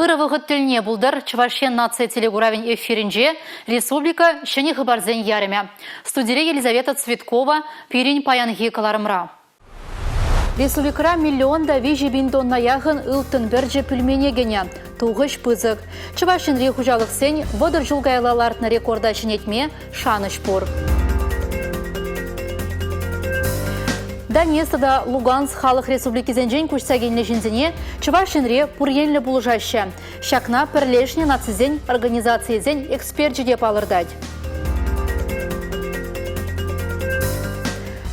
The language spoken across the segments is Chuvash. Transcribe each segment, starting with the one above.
Ырӑ вӑхӑт тӗлне пултӑр Чӑваш Ен наци телекуравӗн эфирӗнче республика ҫӗнӗ хыпарсен ярӑмӗ. Студире Елизавета Цветкова пирӗн паянхи кӑларӑмра. Республикӑра миллион та 3000 тонна яхӑн ылтӑн пӗрчӗ пӳлмене кӗнӗ. Тухӑҫ пысӑк. Чӑваш Енри хуҫалӑхсен 30 ҫул каялла лартнӑ рекорда ҫӗнетме шанӑҫ пур. Донецк тата Луганск халӑх республикисенчен куҫса килнӗ ҫынсене Чӑваш Енре пур енлӗ пулӑшаҫҫӗ. Ҫакна Пӗрлешнӗ нацисен организацийӗсен эксперчӗ те палӑртать.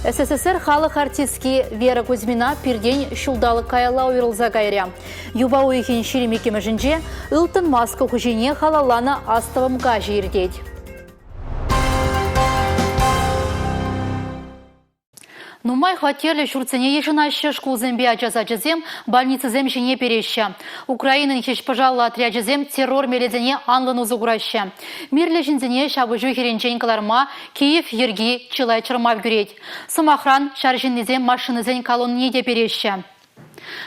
СССР халӑх артистки Вера Кузьмина пиртен ҫулталӑк каялла уйрӑлса кайрӗ. Юпа уйӑхӗн 22-мӗшӗнче ылтӑн маска хуҫине халалланӑ астӑвӑм каҫӗ иртет. Нумай хваттерлӗ ҫуртсене йышӑнаҫҫӗ, шкулсемпе ача сачӗсем больницӑсем ҫине переҫҫӗ. Украинӑн хӗҫ-пӑшаллӑ отрячӗсем террор мелӗсене анлӑн усӑ кураҫҫӗ. Мирлӗ ҫынсене ҫапӑҫу хирӗнчен кӑларма Киев йӗрки чылай чӑрмав кӳрет. Сӑмахран, ҫар ҫыннисем машинӑсен колоннине те переҫҫӗ.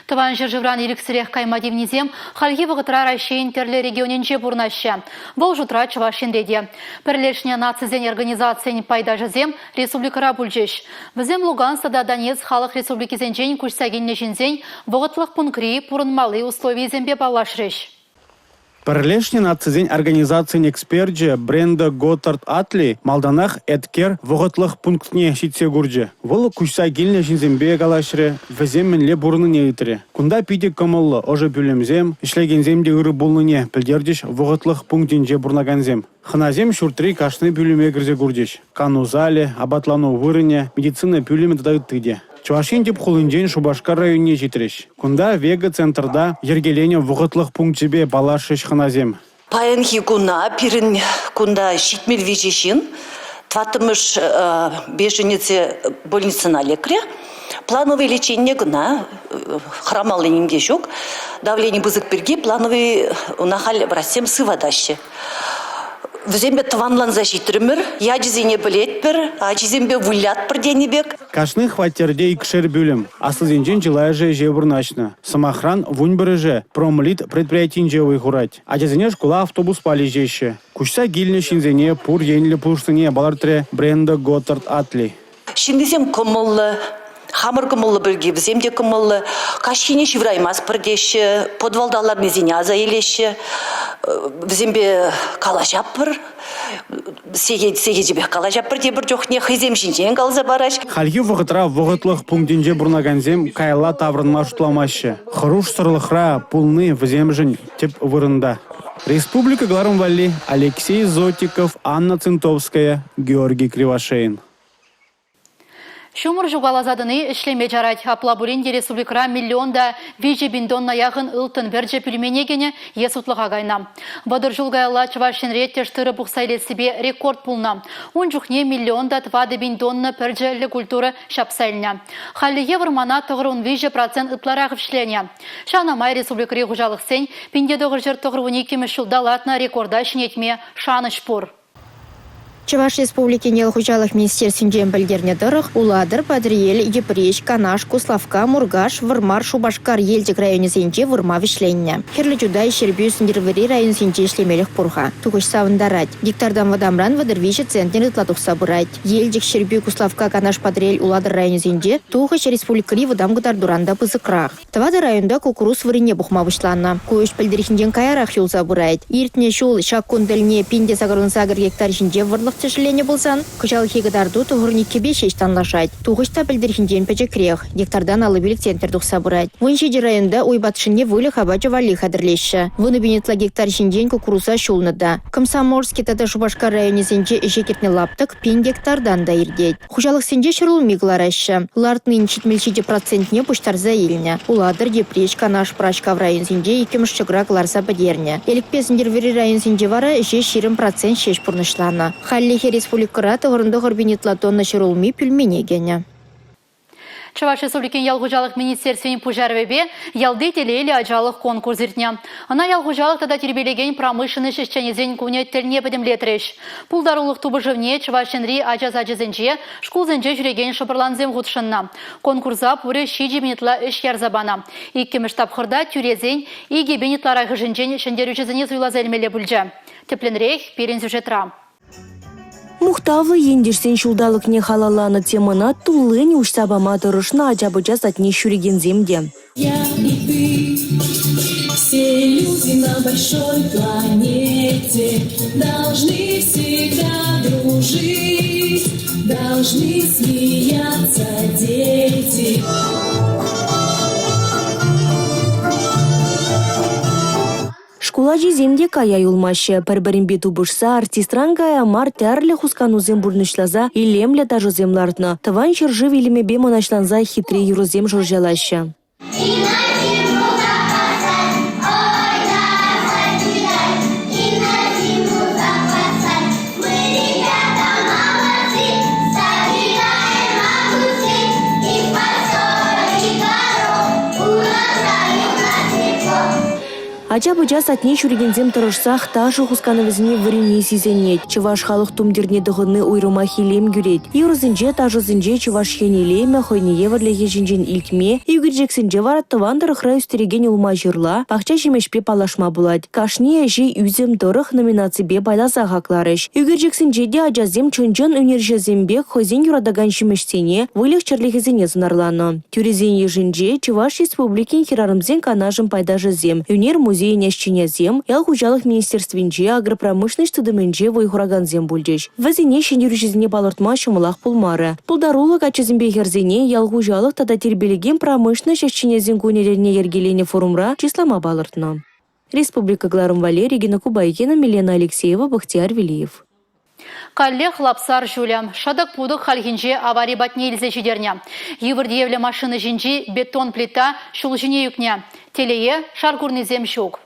Тӑван ҫӗршывран ирӗксӗрех кайма тивнисем хальхи вӑхӑтра Раҫҫейӗн тӗрлӗ регионӗнче пурӑнаҫҫӗ. Вӑл шутра Чӑваш Енре те. Пӗрлешнӗ нацисен организацийӗн пайташӗсем республикӑра пулчӗҫ. Вӗсем Луганск тата Донецк халӑх республикисенчен куҫса килнӗ ҫынсен вӑхӑтлӑх пунктри пурӑнмалли условийӗсемпе паллашрӗҫ. Пӗрлешнӗ нацисен организацийӗн эксперчӗ Бренда Готтард Атли малтанах Эткер вӑхӑтлӑх пунктне ҫитсе курчӗ. Вӑл куҫса килнӗ ҫынсемпе калаҫрӗ, вӗсем мӗнле пурӑннине ыйтрӗ. Кунта питӗ кӑмӑллӑ, ӑшӑ пӳлӗмсем, ӗҫлекенсем те ырӑ пулнине пӗлтерчӗҫ вӑхӑтлӑх пунктӗнче пурӑнакансем. Хӑнасем ҫуртри кашни пӳлӗме кӗрсе курчӗҫ. Кану залӗ, апатлану вырӑнӗ, медицина пӳлӗмӗ тата ытти те. Чӑваш Ен тӗп хулинчен Шупашкар районне ҫитрӗҫ. Кунта Вега центрта йӗркеленӗ вӑхӑтлӑх пункчӗпе паллашрӗҫ хӑнасем. Паянхи куна пирӗн кунта 73 ҫын тӑваттӑмӗш беженец больницӑна лекрӗ. Плановый лечение кӑна хӑрамалли ним те ҫук. Давлени пысӑк пирки плановый ӑна халь врачсем сыватаҫҫӗ. Вӗсемпе тӑванланса ҫитрӗмӗр, ячӗсене пӗлетпӗр, ачисемпе вылятпӑр тенӗ пек. Кашни хваттерте икшер пӳлӗм. Аслисенчен чылайӑшӗ ӗҫе вырнаҫнӑ. Сӑмахран, вунпӗрӗшӗ Промлит предприятинче вӑй хурать. Ачасене шкула автобуспа леҫеҫҫӗ. Куҫса килнӗ ҫынсене пур енлӗ пулӑшнине палӑртрӗ Бренда Готтард Атли. Ҫыннисем кӑмӑллӑ, хамӑр кӑмӑллӑ пирки вӗсем те кӑмӑллӑ. Каҫхине ҫывраймастпӑр теҫҫӗ, подвалта ларнисене аса илеҫҫӗ. Вӗсемпе калаҫатпӑр, сехет сехечӗпех калаҫатпӑр тепӗр чухне, хӑйсем ҫинчен каласа параҫ. Хальхи вӑхӑтра вӑхӑтлӑх пунктӗнче пурӑнакансем каялла таврӑнма шутламаҫҫӗ. Хӑрушсӑрлӑхра пулни вӗсемшӗн тӗп вырӑнта. Республика кӑларӑм валли Алексей Зотиков, Анна Цинтовская, Георгий Кривошеин. Ҫумӑр ҫукаласа тӑни ӗҫлеме чарать. Апла пулин те республикӑра миллион та 3000 тонна яхӑн ылтӑн пӗрчӗ пӳлмене кӗнӗ е сутлӑха кайнӑ. 30 ҫул каялла Чӑваш Енре тӗш тырӑ пухса илессипе рекорд пулнӑ. Ун чухне миллион та 4000 тонна пӗрчӗллӗ культура ҫапса илнӗ. Хальлӗхе вӑрмана 93% ытларах ӗҫленӗ. Ҫавна май республикӑри хуҫалӑхсен 1992 ҫулта лартнӑ рекорда ҫӗнетме шанӑҫ пур. Чӑваш Республикин ял хуҫалӑх министерствинчен пӗлтернӗ тӑрӑх, Улатӑр, Патӑрьел, Йӗпреҫ, Канаш, Куславкка, Муркаш, Вӑрмар, Шупашкар, Елчӗк районӗсенче вырма вӗҫленнӗ. Хӗрлӗ Чутай, Ҫӗрпӳ, Сӗнтӗрвӑрри районсенче ӗҫлемелӗх пур-ха. Тухӑҫ савӑнтарать. Гектартан вӑтамран 33 центнер ытла тухса пырать. Елчӗк, Ҫӗрпӳ, Куславкка, Канаш, Патӑрьел, Улатӑр районӗсенче тухӑҫ республикӑри вӑтам кӑтартуран та пысӑкрах. Тӑватӑ районта куккурус вырӑнне пухма пуҫланӑ. Ку ӗҫ пӗлтӗрхинчен каярах юлса пырать. Иртнӗ ҫул ҫак кун тӗлне 1088 гектар ҫинче вӑрлӑх тӗшӗленӗ пулсан, кӑҫалхи кӑтарту тӑхӑрниккӗпе ҫеҫ танлашать. Тухӑҫ та пӗлтӗрхинчен пӗчӗкрех, гектартан 55 центнер тухса пырать. 17 районта уй патшине выльӑх апачӗ валли хатӗрлеҫҫӗ. 10,000 ытла гектар ҫинчен куккуруса ҫулнӑ та. Комсомольски тата Шупашкар районӗсенче ӗҫе кӗртнӗ лаптӑк пин гектартан та иртет. Хуҫалӑхсенче ҫӗрулми кӑлараҫҫӗ. Лартнин 77 процентне пуҫтарса илнӗ. Улатӑр, Йӗпреҫ, Канаш, Пӑрачкав районсенче иккӗмӗш ҫӑкӑра кӑларса пӗтернӗ. Элӗкпе Сӗнтӗрвӑрри районсенче вара ӗҫе 20% ҫеҫ пурнӑҫланӑ. Хальлӗхе республикӑра 99 пин ытла тонна ҫӗрулми пӳлмене кӗнӗ. Чӑваш Республикин ял хуҫалӑх министерствин пуҫарӑвӗпе ялти телейлӗ ачалӑх конкурс иртнӗ. Ӑна ял хуҫалӑх тата тирпейлекен промышленноҫ ӗҫченӗсен кунӗ тӗлне пӗтӗмлетрӗҫ. Пултарулӑх тупӑшӑвне Чӑваш Енри ача сачӗсенче, шкулсенче ҫӳрекен шӑпӑрлансем хутшӑннӑ. Конкурса пурӗ 7000 ытла ӗҫ ярса панӑ. Иккӗмӗш тапхӑрта тӳресен 2000 ытларахӑшӗнчен ҫӗнтерӳҫӗсене суйласа илмелле пулчӗ. Тӗплӗнрех пирӗн сюжетра. Мухтавлӑ ентешсен ҫулталӑкне халалланӑ темӑна туллин уҫса пама тӑрӑшнӑ ача-пӑча садне ҫӳрекенсем те. Я и ты, все люди на большой планете должны всегда дружить, должны смеяться дети. Шкул ачисем те кая юлмаҫҫӗ. Пӗр-пӗринпе тупӑшса артистран кая мар тӗрлӗ хусканусем пурнӑҫласа илемлӗ ташӑсем лартнӑ. Тӑван ҫӗршыв илемӗпе мӑнаҫланса хитре юрӑсем шӑрҫалаҫҫӗ. Ача-пӑча садне ҫӳрекенсем тӑрӑшсах ташӑ хусканӑвӗсене вӗренни сисӗнет. Чӑваш халӑх тумтирне тӑхӑнни уйрӑмах илем кӳрет. Юрӑсенче, ташӑсенче Чӑваш Ен илемӗ, хӑйне евӗрлӗхӗ ҫинчен илтме, ӳкерчӗксенче вара тӑван тӑрӑхра ӳстерекен улма-ҫырла, пахча ҫимӗҫпе паллашма пулать. Кашни ӗҫе ӳсӗм тӑрӑх номинаципе пайласа хакларӗҫ. Ӳкерчӗксенче те ачасем чӑн-чӑн ӳнерҫӗсем пек хӑйсен юратакан ҫимӗҫсене, выльӑх-чӗрлӗхӗсене сӑнарланӑ. Тӳресен йышӗнче Чӑваш Республикин Хӗрарӑмсен канашӗн пайташӗсем, ӳнер музейӗн ӗҫченӗсем, ял хуҫалӑх министерствинче, агропромышленноҫ тытӑмӗнче вӑй хуракансем пулчӗҫ. Вӗсене ҫӗнтерӳҫӗсене палӑртма ҫӑмӑлах пулмарӗ. Пултаруллӑ каччӑсемпе хӗрсене ял хуҫалӑх тата тирпейлекен промышленноҫ ӗҫченӗсен кунӗ тӗлне йӗркеленӗ форумра чыслама палӑртнӑ. Республика кӑларӑм валли Регина Кубайкина, Милена Алексеева, Бахтияр Велиев. Каллех Лапсар ҫулӗ. Шӑтӑк-путӑк хальхинче авари патне илсе ҫитернӗ. Йывӑр тиевлӗ машина ҫинчи бетон плита ҫул ҫине ӳкнӗ. Телее, шар курнисем ҫук.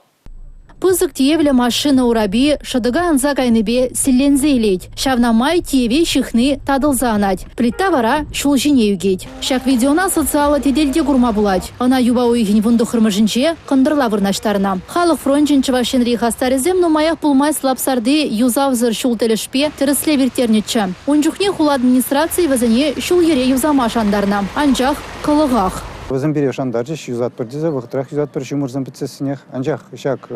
Пысӑк тиевлӗ машина урапи шӑтӑка анса кайнипе силленсе илет. Ҫавна май тиеве ҫыхни татӑлса анать. Плита вара ҫул ҫине ӳкет. Ҫак видеона социаллӑ тетелте курма пулать. Ӑна юпа уйӑхӗн вунтӑххӑрмӗшӗнче кӑнтӑрла вырнаҫтарнӑ. Халӑх фрончӗн Чӑваш Енри хастарӗсем нумаях пулмасть Лапсарти юсавсӑр ҫул тӗлӗшпе тӗрӗслев ирттернӗччӗ. Ун чухне хула администрацийӗ вӗсене ҫул-йӗре юсама шантарнӑ. Анчах кӑлӑхах. Вӗсем пире шантарчӗҫ, юсатпӑр тесе, вӑхӑтрах юсатпӑр ҫумӑрсем пӗтсессӗнех. Анчах ҫак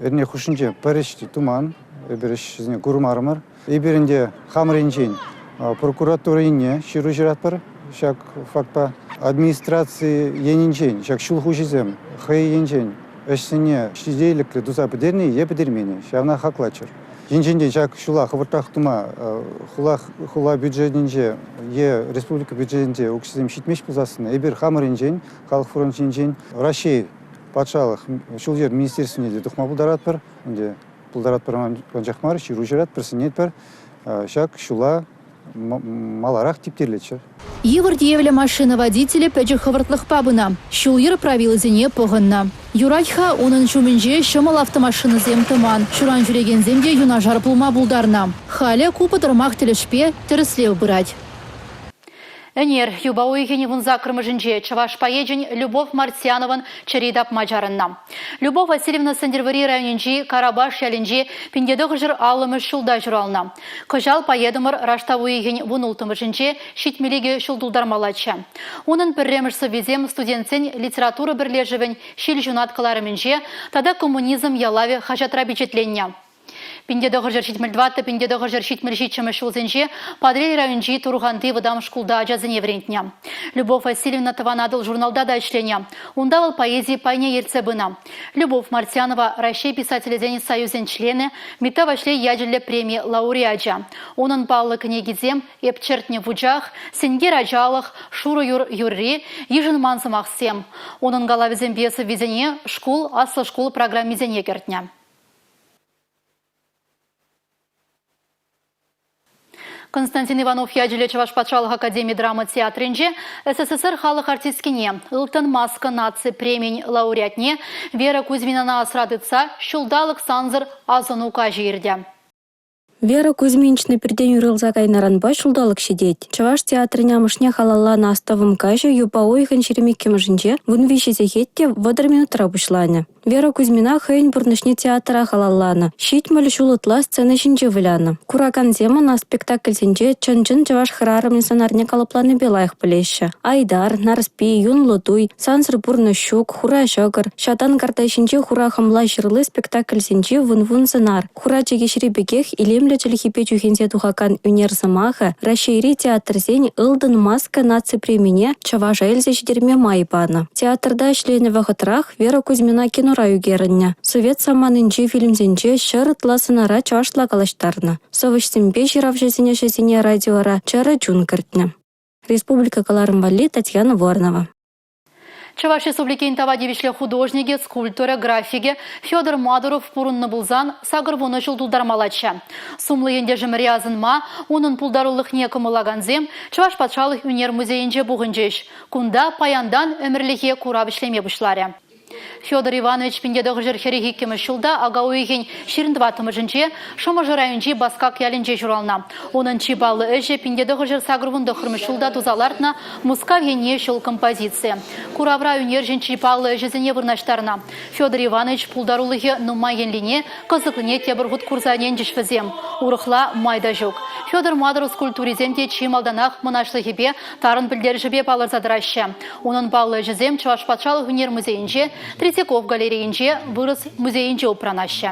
эрне хушшинче пӗр ӗҫ те туман, эпир ӗҫсене курмарӑмӑр. Эпир ӗнтӗ хамӑр енчен прокуратура енне ҫыру ҫыратпӑр ҫак фактпа. Администраци енӗнчен ҫак ҫул хуҫисем хӑй енчен ӗҫсене ҫителӗклӗ туса пӗтернӗ е пӗтермен ҫавна хаклаччӑр. Енчен те ҫак ҫула хӑвӑртрах тума хула, хула бюджетӗнче е республика бюджетӗнче укҫасем ҫитмест пулсассӑн эпир хамӑр енчен, халӑх фрончӗнчен Раҫҫей патшалӑх ҫул-йӗр министерствине те тухма пултаратпӑр. Ӗнтӗ пултаратпӑр анчах мар, ҫыру ҫыратпӑр, сӗнетпӗр. Ҫак ҫула маларах типтерлеччӗр. Йывӑр тиевлӗ машина водителӗ пӗчӗк хӑвӑртлӑхпа пынӑ, ҫул-йӗр правилисене пӑхӑннӑ. Юрать-ха, унӑн ҫумӗнче ҫӑмӑл автомашинӑсем тӑман, ҫуран ҫӳрекенсем те юнашар пулма пултарнӑ. Халӗ ку пӑтӑрмах тӗлӗшпе тӗрӗслев пырать. Ӗнер, юпа уйӑхӗн вунсаккӑрмӗшӗнче, чӑваш поэчӗн Любовь Мартьянован чӗри тапма чарӑннӑ. Любовь Васильевна Сӗнтӗрвӑрри районӗнчи Карапаш ялӗнчи 1950-мӗш ҫулта ҫуралнӑ. Кӑҫал поэтӑмӑр раштав уйӑхӗн вунулттӑмӗшӗнче 72 ҫул тултармаллаччӗ. Унӑн пӗрремӗш сӑввисем студентсен литература пӗрлешӗвӗн Ҫил ҫунат кӑларӑмӗнче тата Коммунизм ялавӗ хаҫатра пичетленнӗ. 1974-1977 ҫулсенче Патӑрьел районӗнчи Турханти вӑтам шкулта ачасене вӗрентнӗ. Любовь Васильевна Тӑван Атӑл журналта та ӗҫленӗ. Унта вӑл поэзи пайне ертсе пынӑ. Любовь Мартьянова Раҫҫей писателӗсен союзӗн членӗ, Митта Ваҫлей ячӗллӗ преми лауреачӗ. Унӑн паллӑ кӗнекисем Эп чӗртнӗ вучах, Сенкер ачалӑх, Шурӑ юр юрри, Йышӑнман сӑмахсем. Унӑн калавӗсемпе сӑввисене шкул, аслӑ шкул программисене кӗртнӗ. Константин Иванов ячӗллӗ Чӑваш патшалӑх академи драма театрӗнче СССР халӑх артисткине, Ылтӑн маска наци премийӗн лауреатне Вера Кузьминана асра тытса ҫулталӑк сансӑр асӑну каҫӗ иртӗ. Вера Кузьминична пиртен уйрӑлса кайнӑранпа ҫулталӑк ҫитет. Чӑваш театрӗн амӑшне халалланӑ астӑвӑм каҫӗ юпа уйӑхӗн 22-мӗшӗнче 13 сехет те 30 минутра пуҫланӗ. Вера Кузьмина хӑйӗн пурнӑҫне театра халалланӑ, 70 ҫул ытла сцена ҫинче вылянӑ. Куракансем ӑна спектакльсенче чӑн-чӑн чӑваш хӗрарӑмӗн сӑнарне калӑпланипе лайӑх пӗлеҫҫӗ. «Айтар», «Нарспи», «Юнлӑ туй», «Сансӑр пурнӑҫ ҫук», «Хура ҫӑкӑр», «Ҫатан карта ҫинче хура хӑмла ҫырли» спектакльсенчи вун-вун сӑнар. Хура чӗкеҫри пекех илемлӗ чӗлхепе чӳхенсе тухакан ӳнер сӑмахӗ Раҫҫейри театрсен «Ылтӑн маска» наци премине чӑваша илсе ҫитерме май панӑ. Театрта ӗҫленӗ вӑхӑтрах Вера Кузьмина кинора ӳкерӗннӗ. Совет саманинчи фильмсенче ҫӗр ытла сӑнара чӑвашла калаҫтарнӑ. Сӑвӑҫсемпе ҫыравҫӑсен ӗҫӗсене радиора чӗрӗ чун кӗртнӗ. Республика кӑларӑм валли Татьяна Воронова. Чӑваш Республикин тава тивӗҫлӗ художникӗ, скульпторӗ, графикӗ Федор Мадуров пурӑннӑ пулсан 80 ҫул тултармаллаччӗ. Сумлӑ ентешӗмӗре асӑнма унӑн пултарулӑхне кӑмӑллакансем Чӑваш патшалӑх ӳнер музейӗнче пухӑнчӗҫ. Кунта паянтан ӗмӗрлӗхе курав ӗҫлеме пуҫларӗ. Федор Иванович 1942 ҫулта ака уйӑхӗн 24-мӗшӗнче Шӑмӑршӑ районӗнчи Баскак ялӗнче ҫуралнӑ. Унӑн чи паллӑ ӗҫӗ 1989 ҫулта туса лартнӑ Мускав енне ҫул композици. Куравра ӳнерҫӗн чи паллӑ ӗҫӗсене вырнаҫтарнӑ. Федор Иванович пултарулӑхӗ нумай енлине, кӑсӑклине тепӗр хут курса ӗненчӗҫ вӗсем. Урӑхла май та ҫук. Федор Мадуров скульптурисем те чи малтанах мӑнаҫлӑхӗпе, тарӑн пӗлтерӗшӗпе палӑрса тӑраҫҫӗ. Унӑн паллӑ ӗҫӗсем Чӑваш патшалӑх ӳнер музейӗнче, Третьяков галерейинче, Вырӑс музейӗнче упранаҫҫӗ.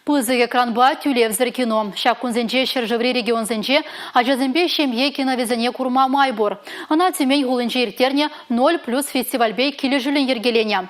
Пысӑк экранпа тӳлевсӗр кино. Ҫак кунсенче ҫӗршыври регионсенче ачасемпе ҫемье киновӗсене курма май пур. Ӑна Тюмень хулинче ирттернӗ «Ноль плюс» фестивальпе килӗшӳллӗн йӗркеленӗ.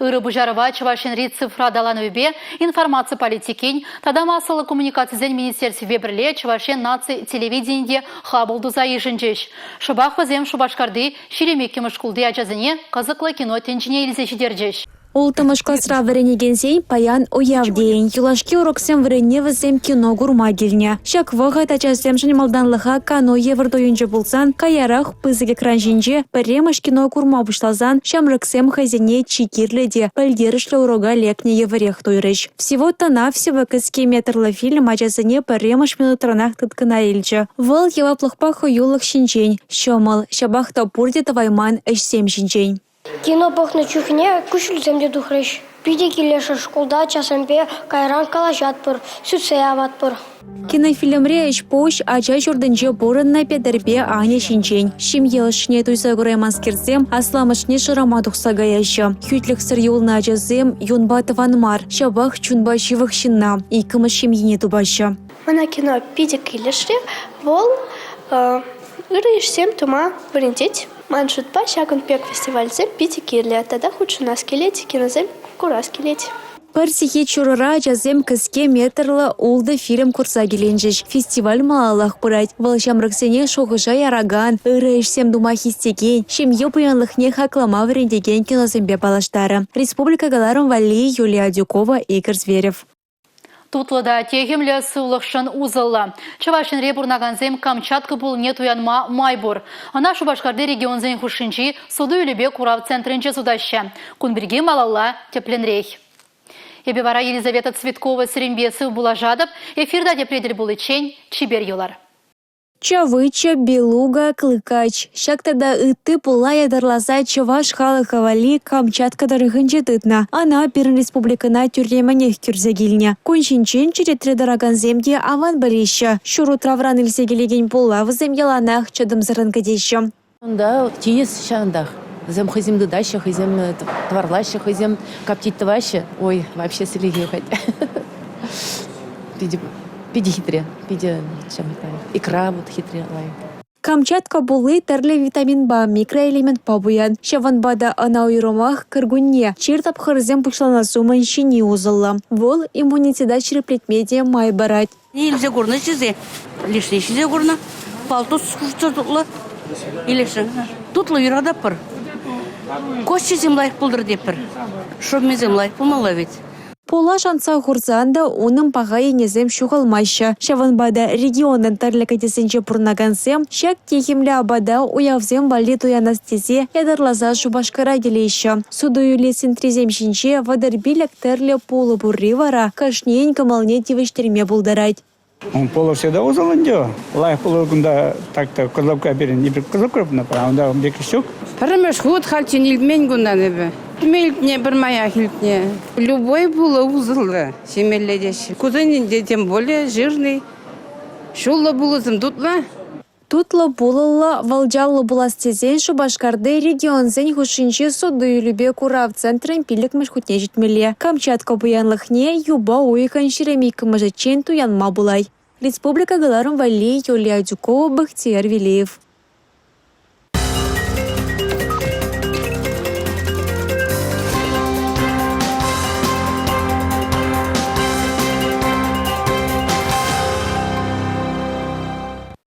Ырӑ пуҫарӑва Чӑваш Енри цифра аталанӑвӗпе информаци политикин тата массӑллӑ коммуникацисен министерствипе пӗрле Чӑваш Ен наци телевиденийӗ те хапӑл туса йышӑнчӗҫ. Шӑпах вӗсем Шупашкарти 22-мӗш шкулти ачасене кӑсӑклӑ кино тӗнчине илсе ҫитерчӗҫ. Улттӑмӗш класра вӗренекенсен паян уяв тейӗн. Юлашки уроксем вырӑнне вӗсем кино курма килнӗ. Ҫак вӑхӑт ачасемшӗн малтанлӑха кану евӗр туйӑнчӗ пулсан, каярах пысӑк экран ҫинче пӗрремӗш кино курма пуҫласан ҫамрӑксем хӑйсене чи кирлӗ те пӗлтерӗшлӗ урока лекнӗ евӗрех туйрӗҫ. Всего-то навсего кӗске метрлӑ фильм ачасене пӗрремӗш минутранах тыткӑна илчӗ. Вӑл яваплӑхпа хӑюлӑх ҫинчен, ҫӑмӑл, ҫапах та пурте тӑвайман ӗҫсем ҫинчен. Кино пӑхнӑ чухне куҫҫульсем те тухрӗҫ. Питӗ килӗшрӗ шкулта ачасемпе кайран калаҫатпӑр, сӳтсе яватпӑр. Кинофильмри ӗҫ-пуҫ ача ҫуртӗнче пурӑннӑ Петӗрпе Аня ҫинчен. Ҫемье ӑшшине туйса курайманскерсем асламӑшне шырама тухса каяҫҫӗ. Хӳтлӗхсӗр юлнӑ ачасем юнпа тӑван мар, ҫапах чунпа ҫывӑх ҫынна, иккӗмӗш ҫемйине тупаҫҫӗ. Мана кино питӗ килӗшрӗ. Вӑл ырӑ ӗҫсем тума вӗрентет. Ман шутпа, ҫакӑн пек фестивальсем питӗ кирлӗ тата хутшӑнас килет, киносем курас килет. Пӗр сехет ҫурӑра ачасем кӗске метрлӑ ултӑ фильм курса киленчӗҫ. Фестиваль малаллах пырать. Вӑл ҫамрӑксене шухӑша яракан, ырӑ ӗҫсем тума хистекен, ҫемье пуянлӑхне хаклама вӗрентекен киносемпе паллаштарӗ. Республика кӑларӑм валли Юлия Адюкова, Игорь Зверев. Тутлӑ та техӗмлӗ сывлӑхшӑн усӑллӑ. Чӑваш Енре пурӑнакансем Камчатка пуллине туянма май пур. Ӑна Шупашкарти регионсен хушшинчи суту-илӳпе курав центрӗнче сутаҫҫӗ. Кун пирки малалла тӗплӗнрех. Эпӗ вара Елизавета Цветкова сирӗнпе сыв пулашатӑп. Эфирта тепре тӗл пуличчен чипер юлар. Чавыча, белуга, клыкач. Ҫак тата ытти пулла ятарласа чӑваш халӑхӗ валли Камчатка тӑрӑхӗнче тытнӑ. Ӑна пирӗн республикӑна тӳрремӗнех кӳрсе килнӗ. Кун ҫинчен черетре тӑракансем те аван пӗлеҫҫӗ. Ҫур утравран илсе килекен пулла вӗсем яланах чӑтӑмсӑррӑн кӗтеҫҫӗ. Унта тинӗс ҫавӑнтах. Вӗсем хӑйсем тытаҫҫӗ, хӑйсем тӑварлаҫҫӗ, хӑйсем коптить тӑваҫҫӗ. Ой, вообще сӗлӗхе хоть. Питӗ, питӗ хитре, питӗ икра вот хитре лайӑх. Камчатка пулли тӗрлӗ витаминпа, микроэлементпа пуян. Ҫавӑнпа та ӑна уйрӑмах кӗркунне, чир тапхӑрӗсем пуҫланас умӗн ҫини усӑллӑ. Вӑл иммунитета ҫирӗплетме те май парать. Илсе курнӑ ҫисе, лешне ҫисе курнӑ. Палтус хушса тутлӑ. Илесшӗн. Тутлӑ юрататпӑр. Костисем лайӑх пултӑр тетпӗр. Шӑммисем лайӑх пулмалла вӗт. Пулла шантса хурсан та унӑн паха енӗсем ҫухалмаҫҫӗ. Ҫавӑнпа та регионӑн тӗрлӗ кӗтесӗнче пурӑнакансем ҫак техӗмлӗ апата уявсем валли туянас тесе ятарласа Шупашкара килеҫҫӗ. Суту-илӳ сентрисем ҫинче 35 тӗрлӗ пулӑ пурри вара кашнийӗн кӑмӑлне тивӗҫтерме пултарать. Пулӑ всегда усӑллӑ ӗнтӗ. Лайӑх пулӑ кунта так-то Козловка пирӗн, эпир Козловка пурӑнатпӑр, унта ун пек ҫук. Пӗрремӗш хут хальччен илтмен кунтан эпӗ. Илтнӗ, пӗрмаях илтнӗ. Любой пулӑ усӑллӑ ҫимелле теҫҫӗ. Кусен ӗнтӗ тем более жирный. Ҫуллӑ пулӑсем тутлӑ. Тутлӑ пулӑллӑ, вӑлчаллӑ пулас тесен Шупашкарти регионсен хушшинчи суту-илӳпе курав центрӗн 5-мӗш хутне ҫитмелле. Камчатка пуянлӑхне юпа уйӑхӗн 22-мӗшӗччен туянма пулать. Республика кӑларӑм валли Юлия Адюкова, Бахтияр Велеев.